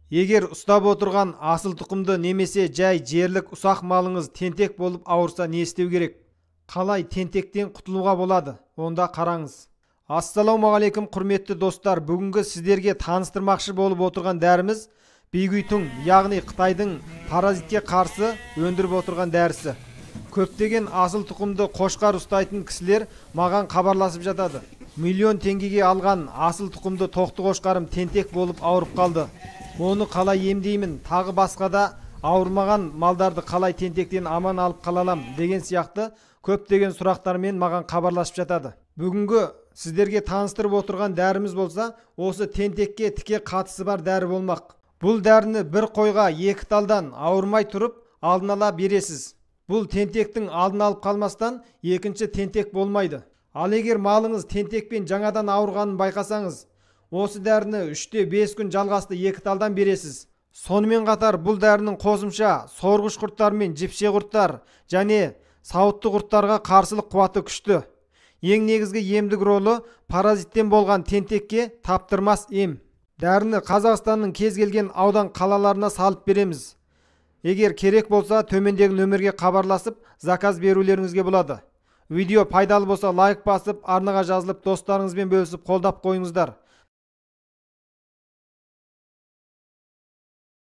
Егер ұстап отырған асыл тұқымды немесе жай жерлік ұсақ малыңыз тентек болып ауырса, не істеу керек? Қалай тентектен құтылуға болады? Онда қараңыз. Ассалаумағалейкум, құрметті достар. Бүгінгі сіздерге таныстырмақшы болып отырған дәріміз Бигүйтүң, яғни Қытайдың паразитке қарсы өндіріп отырған дәрісі. Көптеген асыл тұқымды қошқар ұстайтын кісілер маған хабарласып жатады. Миллион теңгеге алған асыл тұқымды тоқты қошқарым тентек болып ауырып қалды. Оны қалай емдеймін, тағы басқа да ауырмаған малдарды қалай тентектен аман алып қалалам деген сияқты көптеген сұрақтармен маған хабарласып жатады. Бүгінгі сіздерге таныстырып отырған дәріміз болса, осы тентекке тіке қатысы бар дәрі болмақ. Бұл дәріні бір қойға 2 талдан ауырмай тұрып алдын ала бересіз. Бұл тентектің алдын алып қалмастан екінші тентек болмайды. Ал егер малыңыз тентекпен жаңадан ауырғанын байқасаңыз, осы дәріні 3-5 күн жалғасты 2 талдан бересіз. Сонымен қатар бұл дәрінің қосымша сорғыш құрттар мен жіпше құрттар және сауытты құрттарға қарсылық қуаты күшті. Ең негізгі емдік ролі паразиттен болған тентекке таптырмас ем. Дәріні Қазақстанның кез келген аудан қалаларына салып береміз. Егер керек болса, төмендегі нөмірге хабарласып, заказ берулеріңізге болады. Видео пайдалы болса, лайк басып, арнаға жазылып, достарыңызбен бөлісіп қолдап қойыңыздар.